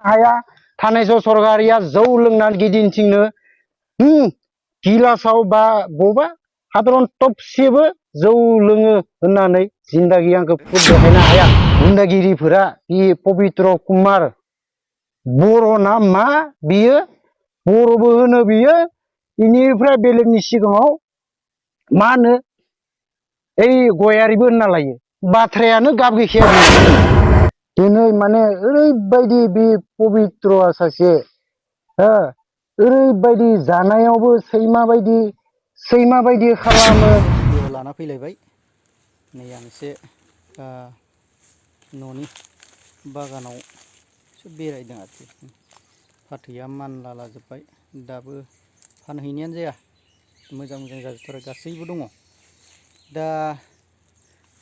हाया थानायसो सरकारिया जौ लोंनानै गिदिंथिंनो गिलासाव बा बबा हादरन टपसेबो जौ लोङो होननानै जिंदगी आंखौ फुट देखायनो हाया गुन्दागिरिफोरा बे पबित्र कुमार बर' ना मा बियो बर'बो होनो बियो इनिफ्राय बेलेगनि सिगाङाव मा होनो ओइ गयारिबो होनना लायो बाथ्रायानो गाब गैखाया बियो दिनै माने ओरैबायदि बे पबित्रआ सासे ओरैबायदि जानायावबो सैमा बायदि खालामो भिडिअ लाना फैलायबाय नै आं एसे न'नि बागानाव बेरायदों आरोखि फाथैया मानला जोब्बाय दाबो फानहैनायानो जाया मोजां जाजोबथारो गासैबो दङ दा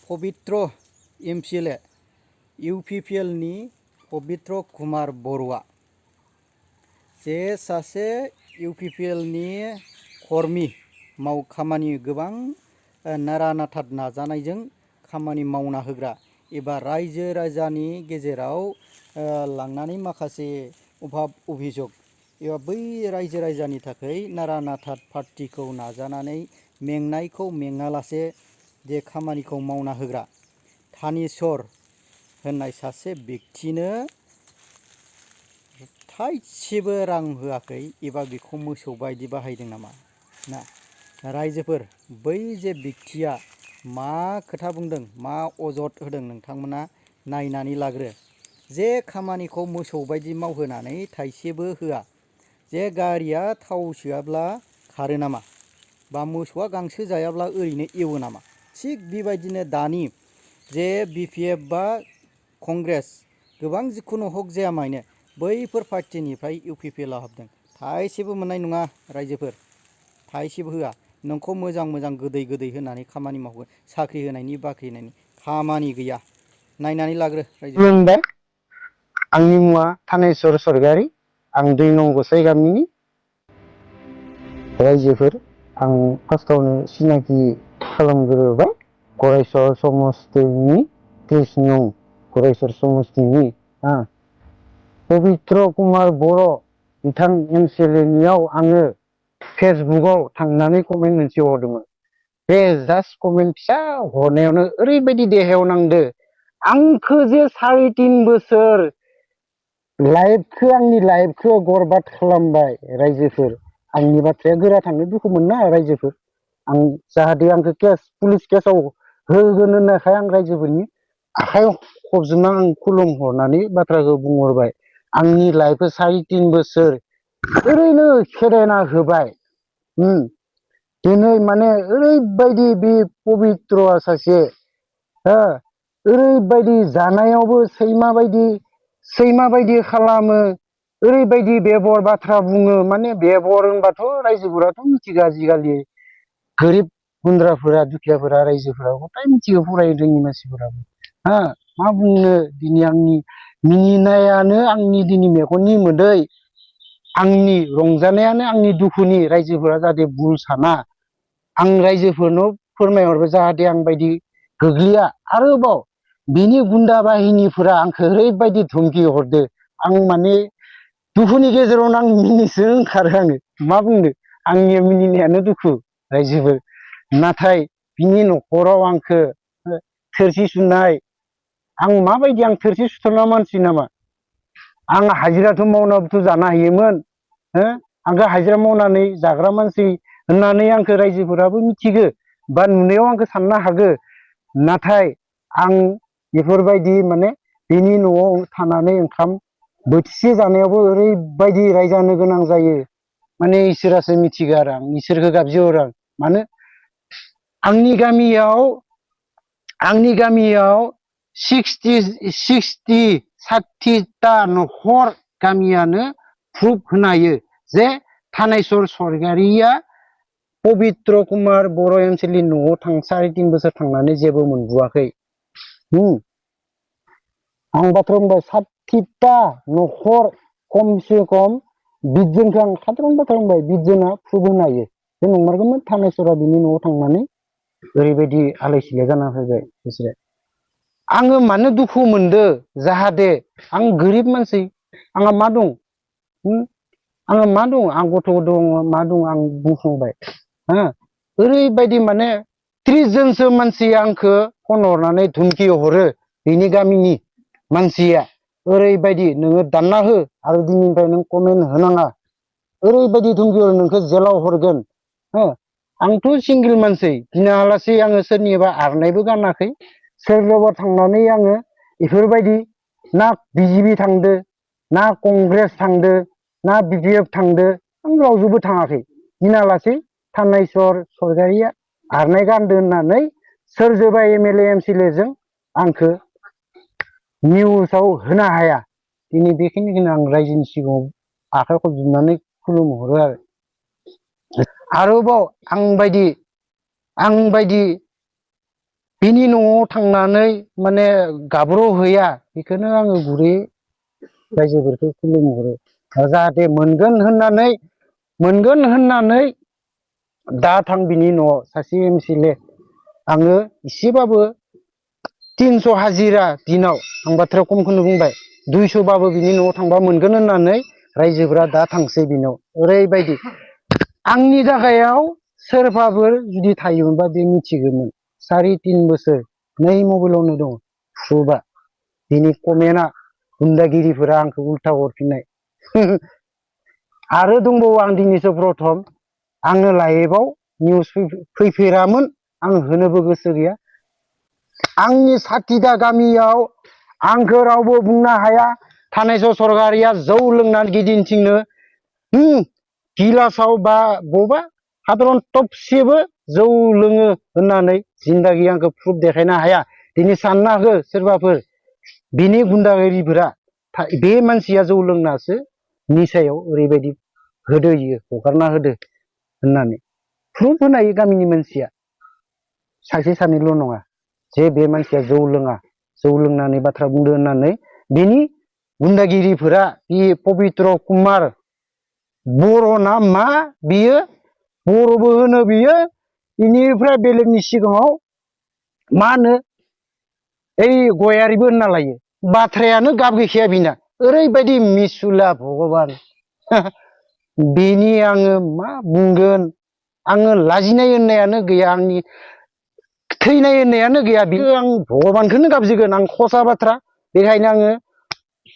पबित्र MCLA UPPLनि पबित्र कुमार बर'आ जे सासे UPPLनि कर्मी खामानि गोबां नारा नाथा नाजानायजों खामानि मावना होग्रा एबा रायजो राजानि गेजेराव लांनानै माखासे अभाब अभियोग एबा बै रायजो राजानि थाखाय नारा नाथा पार्टिखौ नाजानानै मेंनायखौ मेङालासे जे खामानिखौ मावना होग्रा थानेस्वर होननाय सासे व्यक्तिनो थाइसेबो रां होआखै एबा बेखौ मोसौ बायदि बाहायदों नामा ना रायजोफोर बै जे व्यक्तिया मा खोथा बुंदों मा अजद होदों नोंथांमोना नायनानै लाग्रो जे खामानिखौ मोसौ बायदि मावहोनानै थाइसेबो होआ जे गारिया थाव सोआब्ला खारो नामा बा मोसौआ गांसो जायाब्ला ओरैनो एवो नामा थिग बेबायदिनो दानि जे BPF बा कंग्रेस गोबां जिखुनु हक जाया मानो बैफोर पार्टिनिफ्राय UPPLआव हाबदों थाइसेबो मोननाय नङा रायजोफोर थाइसेबो होआ नोंखौ मोजां गोदै होनानै खामानि मावगोन साख्रि होनायनि बाख्रि होनायनि खामानि गैया नायनानै लाग्रो रायजो आंनि मुङा थानेस्वर सरगारि आं 2 नं गसाइ गामिनि रायजोफोर आं फार्स्टआवनो सिनाखि खालामग्रोबाय गरायसर समस्तिनि 23 नं गरायसर समस्तिनि पबित्र कुमार बर' बिथां MCLA नियाव आङो फेसबुकआव थांनानै कमेन्ट मोनसे हरदोंमोन बे जास्ट कमेन्ट फिसा हरनायावनो ओरैबायदि देहायाव नांदो आंखो जे 3.5 बोसोर आंनि लाइफखौ बरबाद खालामबाय रायजोफोर आंनि बाथ्राया गोरा थांनो दुखु मोनना रायजोफोर आं जाहाथे आंखौ पुलिस केसाव होगोन होननायखाय आं रायजोफोरनि आखाइ खबजोबना आं खुलुम हरनानै बाथ्राखौ बुंहरबाय आंनि लाइफखौ 3.5 बोसोर ओरैनो खेदायना होबाय दिनै माने ओरैबायदि बे पबित्रआ सासे ओरैबायदि जानायावबो सैमा बायदि खालामो ओरैबायदि बेबर बाथ्रा बुङो माने बेबर होनबाथ' रायजोफोराथ' मिथिगा आजिखालि गोरिब गुन्द्राफोरा दुखियाफोरा रायजोफोरा गथाय मिथिगौ फरायो रोङि मानसिफोराबो मा बुंनो दिनै आंनि मिनिनायानो आंनि दिनै मेगननि मोदै आंनि रंजानायानो आंनि दुखुनि रायजोफोरा जाहाथे भुल साना आं रायजोफोरनो फोरमायहरबाय जाहाथे आं बायदि गोग्लैया आरोबाव बिनि गुन्दा बाहिनीफोरा आंखौ ओरैबायदि धमकी हरदो आं माने दुखुनि गेजेरावनो आं मिनिसो ओंखारो आङो मा बुंनो आंनि मिनिनायानो दुखु रायजोफोर नाथाय बिनि न'खराव आंखौ थोरसि सुनाय आं माबायदि आं थोरसि सुथारना मानसि नामा आं हाजिराथ' मावनाबोथ' जानो हायोमोन आंखौ हाजिरा मावनानै जाग्रा मानसि होननानै आंखौ रायजोफोराबो मिथिगो बा नुनायाव आंखौ साननो हागो नाथाय आं बेफोरबायदि माने बिनि न'आव थानानै ओंखाम बोथिसे जानायावबो ओरैबायदि रायजानो गोनां जायो माने इसोरासो मिथिगो आरो आं इसोरखौ गाबज्रिहरो आं मानो आंनि गामियाव 60टा न'खर गामियानो प्रुफ होनो हायो जे थानेस्वर सरगारिया पबित्र कुमार बर' MCLA न'आव 3.5 बोसोर थांनानै जेबो मोनबोआखै आं बाथ्रा बुंबाय 60टा न'खर खमसे खम 20 जनखौ आं साधारन बाथ्रा बुंबाय 20 जना प्रुफ होनो हायो बे नंमारगौमोन थानेस्वरा बिनि न'आव थांनानै ओरैबायदि आलाय सिलाय जाना फैबाय बिसोरो आङो मानो दुखु मोनदो जाहाथे आं गोरिब मानसि आंहा मा दं आंहा मा दं आं गथ' दं मा दं आं बुंखांबाय ओरैबायदि माने 30 जनसो मानसिया आंखौ फन हरनानै धुमखि हरो बेनि गामिनि मानसिया ओरैबायदि नोङो दानना हो आरो दिनैनिफ्राय नों कमेन्ट होनाङा ओरैबायदि धुमखि हरो नोंखौ जेलाव हरगोन आंथ' सिंगल मानसि दिनालासै आङो सोरनिबा आरनायबो गानाखै सोरबाबा थांनानै आङो बेफोरबायदि ना बिजिबि थांदो ना कंग्रेस थांदो ना बिपिएफ थांदो आं रावजोंबो थाङाखै दिनालासै थान्नायसर सरकारिया आरनाय गानदो होननानै सोरजोंबा MLA MCLA जों आंखौ निउसाव होनो हाया दिनै बेखिनिखौनो आं रायजोनि सिगाङाव आखाइ खबजोबनानै खुलुमहरो आरोबाव आं बायदि बिनि न'आव थांनानै माने गाब्र'हैया बेखौनो आङो गुरै रायजोफोरखौ खुलुमहरो जाहाथे मोनगोन होननानै दा थां बिनि न'आव सासे MCLA आङो एसेबाबो 300 हाजिरा दिनाव आं बाथ्राया खमखौनो बुंबाय 200बाबो बिनि न'आव थांबा मोनगोन होननानै रायजोफोरा दा थांसै बिनाव ओरैबायदि आंनि जागायाव सोरबाफोर जुदि थायोमोनबा बे मिथिगौमोन 3.5 बोसोर नै मबाइलावनो दं प्रुफआ बिनि कमेन्टआ गुन्दागिरिफोरा आंखौ उल्था हरफिननाय आरो दंबावो आं दिनैसो प्रथम आङो लाइभआव निउस फैफेरामोन आं होनोबो गोसो गैया आंनि 60टा गामियाव आंखौ रावबो बुंनो हाया थानायस' सरकारिया जौ लोंनानै गिदिंथिंनो गिलासाव बा बबा हादरन थबसेबो जौ लोङो होननानै जिन्दागि आंखौ प्रुफ देखायनो हाया दिनै साननो हो सोरबाफोर बिनि गुन्दागिरिफोरा बे मानसिया जौ लोंनासो निसायाव ओरैबायदि होदो इयो हगारना होदो होननानै प्रुफ होनाय गामिनि मानसिया सासे सानैल' नङा जे बे मानसिया जौ लोङा जौ लोंनानै बाथ्रा बुंदो होननानै बिनि गुन्दागिरिफोरा बे पबित्र कुमार बर' ना मा बियो बर'बो होनो बियो बेनिफ्राय बेलेगनि सिगाङाव मा होनो ओइ गयारिबो होनना लायो बाथ्रायानो गाब गैखाया बिना ओरैबायदि मिसुला भगबान बेनि आङो मा बुंगोन आङो लाजिनाय होननायानो गैया आंनि थैनाय होननायानो गैया बेखौ आं भगबानखौनो गाबज्रिगोन आं खसा बाथ्रा बेखायनो आङो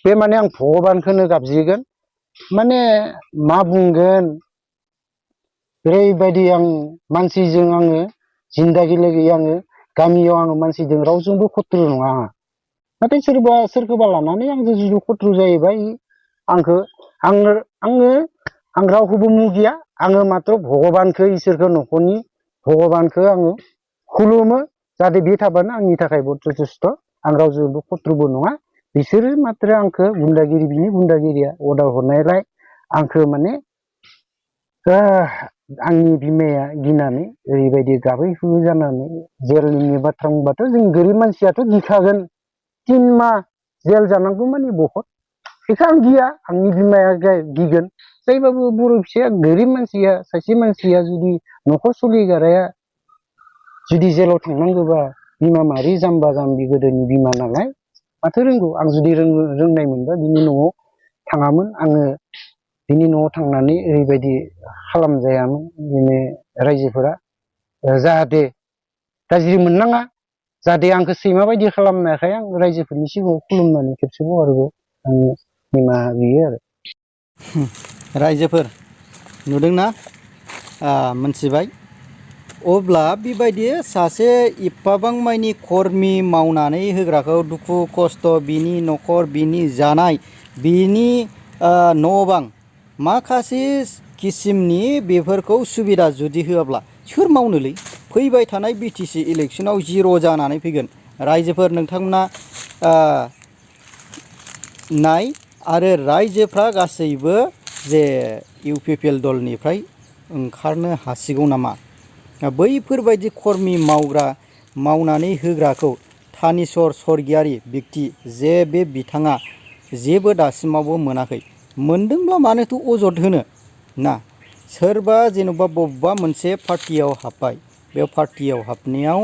बे माने आं भगबानखौनो गाबज्रिगोन माने मा बुंगोन ओरैबायदि आं मानसिजों आङो जिन्दागि लोगो आङो गामियाव आङो मानसिजों रावजोंबो खत्रु नङा आंहा नाथाय सोरखौबा लानानै आंजों जुदि खत्रु जायोबा आं रावखौबो मुगिया आङो मात्र भगबानखौ इसोरखौ न'खरनि भगबानखौ आङो खुलुमो जाहाथे बे थाबानो आंनि थाखायबो जथेस्थ आं रावजोंबो खत्रबो नङा बिसोरो मात्र आंखौ गुन्दागिरि बिनि गुन्दागिरिया अर्डार हरनायलाय आंखौ माने आंनि बिमाया गिनानै ओरैबायदि गाबै हुबै जानानै जेलनि बाथ्रा बुंबाथ' जों गोरिब मानसियाथ' गिखागोन 3 माह जेल जानांगौ माने बहुत बेखौ आं गिया आंनि बिमाया गिगोन जायबाबो बर' फिसाया गोरिब मानसिया सासे मानसिया जुदि न'खर सोलिग्राया जुदि जेलाव थांनांगौबा बिमा माहारि जाम्बा जाम्बि गोदोनि बिमा नालाय माथो रोंगौ आं जुदि रोंनाय मोनबा बिनि न'आव थाङामोन आङो बिनि न'आव थांनानै ओरैबायदि खालामजायामोन बिदिनो रायजोफोरा जाहाथे गाज्रि मोननाङा जाहाथे आंखौ सैमा बायदि खालामनायखाय आं रायजोफोरनि सिगाङाव खुलुमनानै खेबसेबाव आरोबाव आं निमाहा बियो आरो रायजोफोर नुदोंना मोनथिबाय अब्ला बेबायदि सासे एफाबां मानि कर्मि मावनानै होग्राखौ दुखु खस्थ' बिनि न'खर बिनि जानाय बिनि न' बां माखासे किसिमनि बेफोरखौ सुबिदा जुदि होआब्ला सोर मावनोलै फैबाय थानाय BTC इलेक्सनाव जिर' जानानै फैगोन रायजोफोर नोंथांमोना नाय आरो रायजोफ्रा गासैबो जे UPPL दलनिफ्राय ओंखारनो हासिगौ नामा बैफोरबायदि कर्मि मावनानै होग्राखौ थानेस्वर स्वर्गियारि बेक्ति जे बे बिथाङा जेबो दासिमावबो मोनाखै मोनदोंब्ला मानोथो अजद होनो ना सोरबा जेन'बा बबेबा मोनसे पार्टियाव हाबबाय बे पार्टियाव हाबनायाव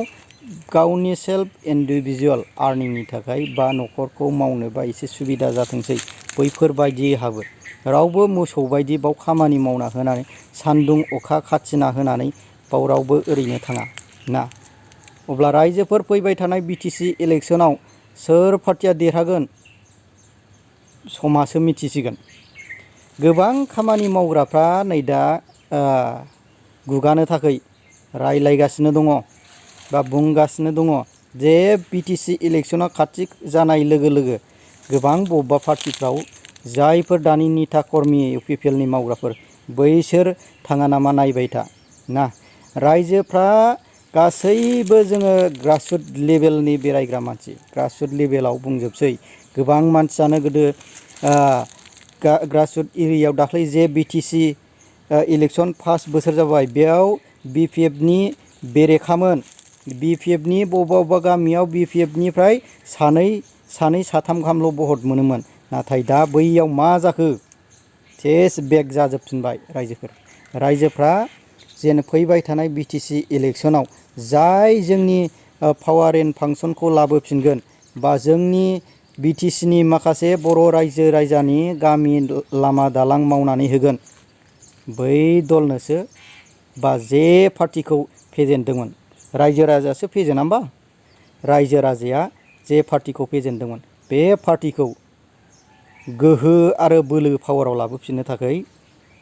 गावनि सेल्फ इन्डिभिजुवेल आर्निंनि थाखाय बा न'खरखौ मावनो बा एसे सुबिदा जाथोंसै बैफोरबायदि हाबो। रावबो मोसौ बायदि बाव खामानि मावना होनानै सान्दुं अखा खाथिना होनानै बाव रावबो ओरैनो थाङा ना। अब्ला रायजोफोर फैबाय थानाय बिटिसि इलेक्सनाव सोर पार्टिया देरहागोन समासो मिथिसिगोन। गोबां खामानि मावग्राफ्रा नै दा गुगानो थाखाय रायलायगासिनो दङ बा बुंगासिनो दङ जे बिटिसि इलेक्सना खाथि जानाय लोगो लोगो गोबां बबेबा पार्टिफ्राव जायफोर दानि नेता कर्मि UPPLनि मावग्राफोर बैसोर थाङा नामा नायबाय था ना। रायजोफ्रा गासैबो जोङो ग्रासरुट लेभेलनि बेरायग्रा मानसि, ग्रासरुट लेभेलाव बुंजोबसै। गोबां मानसियानो गोदो ग्रासरुट एरियायाव दाख्लै जे बिटिसि इलेक्सन 5 बोसोर जाबाय बेयाव BPFनि बेरेखामोन। BPFनि बबेबा गामियाव BPFनिफ्राय सानै साथाम गाहामल' भट मोनोमोन। नाथाय दा बैयाव मा जाखो सेस बेक जाजोबफिनबाय रायजोफ्रा जेन फैबाय थानाय बिटिसि इलेक्सनाव जाय जोंनि पावार एन्ड फांसनखौ लाबोफिनगोन बा जोंनि बिटिसिनि माखासे बर' रायजो राजानि गामि लामा दालां मावनानै होगोन बै दलनोसो बा जे पार्टिखौ फेजेनदोंमोन रायजो राजायासो फेजेना होमबा। रायजो राजाया जे पार्टिखौ फेजेनदोंमोन बे पार्टिखौ गोहो आरो बोलो पावाराव लाबोफिननो थाखाय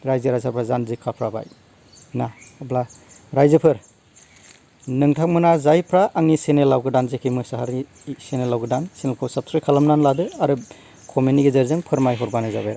रायजो राजाफ्रा जानजि खाफ्राबाय ना। अब्ला रायजोफोर नोंथांमोना जायफ्रा आंनि चेनेलाव गोदान जेके मोसाहारि चेनेलाव गोदान चेनेलखौ साबस्क्राइब खालामनानै लादो आरो कमेन्टनि गेजेरजों फोरमायहरबानो जाबाय।